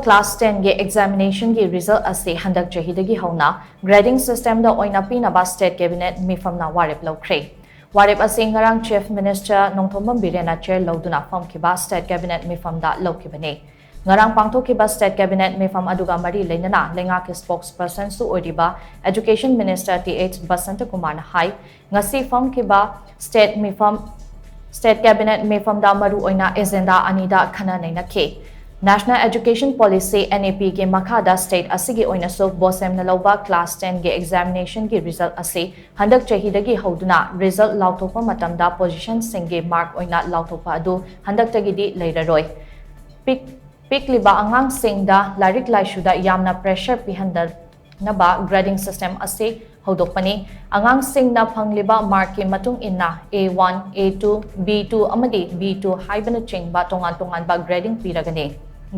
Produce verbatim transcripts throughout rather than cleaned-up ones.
Class ten ꯒꯤ examination ꯒꯤ result ꯑꯁꯤ ꯍꯟꯗꯛ ꯆꯍꯤꯗꯒꯤ ꯍꯧꯅ grading system ꯗ ꯑꯣꯏꯅ ꯄꯤꯅꯕ state cabinet ꯃꯤꯐꯝꯅ ꯋꯥꯔꯦꯞ ꯂꯧꯈ꯭ꯔꯦ꯫ ꯋꯥꯔꯦꯞ ꯑꯁꯤ ꯉꯔꯥꯡ Chief Minister ꯅꯣꯡꯊꯣꯝꯕꯝ ꯕꯤꯔꯦꯟꯅ chair ꯂꯧꯗꯨꯅ ꯐꯝꯈꯤꯕ state cabinet ꯃꯤꯐꯝꯗ ꯂꯧꯈꯤꯕꯅꯤ꯫ ꯉꯔꯥꯡ ꯄꯥꯡꯊꯣꯛꯈꯤꯕ state cabinet ꯃꯤꯐꯝ ꯑꯗꯨꯒ ꯃꯔꯤ ꯂꯩꯅꯅ ꯂꯩꯉꯥꯛꯀꯤ spokesperson ꯁꯨ ꯑꯣꯏꯔꯤꯕ Education Minister T H Basanta ꯀꯨꯃꯥꯔꯅ ꯍꯥꯏ, ꯉꯁꯤ ꯐꯝꯈꯤꯕ state ꯃꯤꯐꯝ, state cabinet ꯃꯤꯐꯝꯗ ꯃꯔꯨꯑꯣꯏꯅ agenda ꯑꯅꯤꯗ ꯈꯟꯅ ꯅꯩꯅꯈꯤ꯫ National Education Policy, N E P ꯒꯤ ꯃꯈꯥꯗ state ꯑꯁꯤꯒꯤ ꯑꯣꯏꯅꯁꯨ BOSEM ꯅ ꯂꯧꯕ class ten ꯒꯤ examination ꯒꯤ result ꯑꯁꯤ ꯍꯟꯗꯛ ꯆꯍꯤꯗꯒꯤ ꯍꯧꯗꯨꯅ result ꯂꯥꯎꯊꯣꯛꯄ ꯃꯇꯝꯗ position ꯁꯤꯡꯒꯤ mark ꯑꯣꯏꯅ ꯂꯥꯎꯊꯣꯛꯄ ꯑꯗꯨ ꯍꯟꯗꯛꯇꯒꯤꯗꯤ ꯂꯩꯔꯔꯣꯏ꯫ ꯄꯤꯛ-, ꯄꯤꯛꯂꯤꯕ ꯑꯉꯥꯡꯁꯤꯡꯗ ꯂꯥꯏꯔꯤꯛ ꯂꯥꯏꯁꯨꯗ ꯌꯥꯝꯅ pressure ꯄꯤꯍꯟꯗꯅꯕ grading system ꯑꯁꯤ ꯍꯧꯗꯣꯛꯄꯅꯤ꯫ ꯑꯉꯥꯡꯁꯤꯡꯅ ꯐꯪꯂꯤꯕ mark ꯀꯤ ꯃꯇꯨꯡ ꯏꯟꯅ A one, A two, B two ꯑꯃꯗꯤ B two ꯍꯥꯏꯕꯅꯆꯤꯡꯕ ꯇꯣꯉꯥꯟ ꯇꯣꯉꯥꯟꯕ grading ꯄꯤꯔꯒꯅꯤ꯫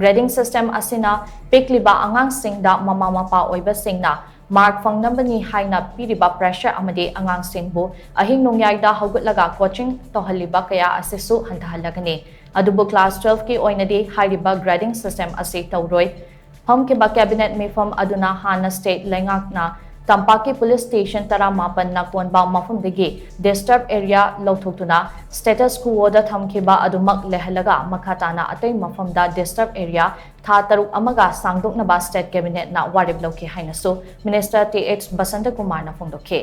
Grading system ꯑꯁꯤꯅ ꯄꯤꯛꯂꯤꯕ ꯑꯉꯥꯡꯁꯤꯡꯗ ꯃꯃꯥ ꯃꯄꯥ ꯑꯣꯏꯕꯁꯤꯡꯅ mark ꯐꯪꯅꯕꯅꯤ ꯍꯥꯏꯅ ꯄꯤꯔꯤꯕ pressure ꯑꯃꯗꯤ ꯑꯉꯥꯡꯁꯤꯡꯕꯨ ꯑꯍꯤꯡ ꯅꯣꯡꯌꯥꯏꯗ ꯍꯧꯒꯠꯂꯒ coaching ꯇꯧꯍꯜꯂꯤꯕ ꯀꯌꯥ ꯑꯁꯤꯁꯨ ꯍꯟꯊꯍꯜꯂꯒꯅꯤ꯫ ꯑꯗꯨꯕꯨ class twelve ꯀꯤ ꯑꯣꯏꯅꯗꯤ ꯍꯥꯏꯔꯤꯕ grading system ꯑꯁꯤ ꯇꯧꯔꯣꯏ꯫ ꯐꯝꯈꯤꯕ cabinet ꯃꯤꯐꯝ ꯑꯗꯨꯅ ꯍꯥꯟꯅ state ꯂꯩꯉꯥꯛꯅ ꯇꯝꯄꯥꯛꯀꯤ police station ꯇꯔꯥꯃꯥꯄꯟꯅ ꯀꯣꯟꯕ ꯃꯐꯝꯗꯒꯤ disturb area ꯂꯧꯊꯣꯛꯇꯨꯅ status quo ꯗ ꯊꯝꯈꯤꯕ ꯑꯗꯨꯃꯛ ꯂꯩꯍꯜꯂꯒ ꯃꯈꯥ ꯇꯥꯅ ꯑꯇꯩ ꯃꯐꯝꯗ disturb area ꯊꯥ ꯇꯔꯨꯛ ꯑꯃꯒ ꯁꯥꯡꯗꯣꯛꯅꯕ state cabinet ꯅ ꯋꯥꯔꯦꯞ ꯂꯧꯈꯤ ꯍꯥꯏꯅꯁꯨ Minister ꯇꯤ ꯑꯩꯆ ꯕꯁꯟꯇ ꯀꯨꯃꯥꯔꯅ ꯐꯣꯡꯗꯣꯛꯈꯤ꯫